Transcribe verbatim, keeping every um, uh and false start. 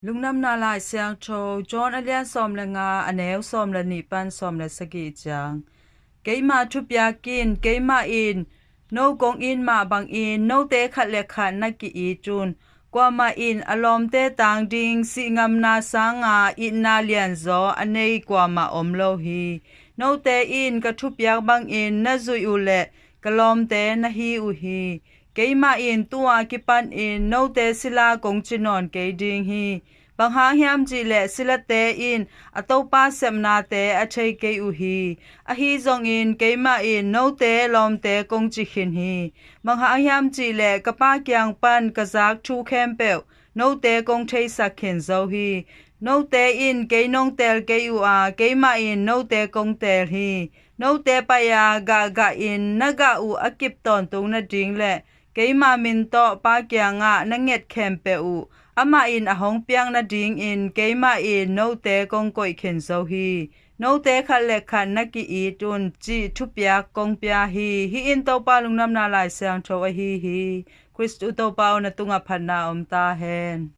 Lungdamna Lai Siangtho, John a lian sawm le nga, a neu sawm le nih pan sawm le sagih ciang. Keima thupiak in, keimah in no kong it mah bangin note khat le khat na ki-it un. Kuamah in a lawmte tang ding sihngamna sanga itna lianzaw a nei kuamah om lo hi. Note in ka thupiak bangin na zuih uh leh ka lawmte na hi uh hi. Keimah in tu-a kipanin note sila kong ci nawn kei ding hi. Bang hang hiam cih leh silate in a topa sepnate a thei kei uh hi. Ahi zongin keimah in note lawmte kong ci khin hi. Bang hang hiam cih leh ka Pa kiang pan ka zak thu khempeuh note kong theisak khin zo hi. Note in kei nong teel kei uh a, keimah in note kong teel hi. Note pai-a gahgahin na gah uh a kip tawntung nading le keima min tawh Pa kiangah na nget khempeuh uh amah in a hong piak nadingin keimah in note kong koih khin zo hi. Note khat le khat na ki-it un, cih thupiak kong pia hi. Hih in Topa Lungdamna Lai Siangtho ahi hi. Khristu Topa aw, na tungah phatna om ta hen.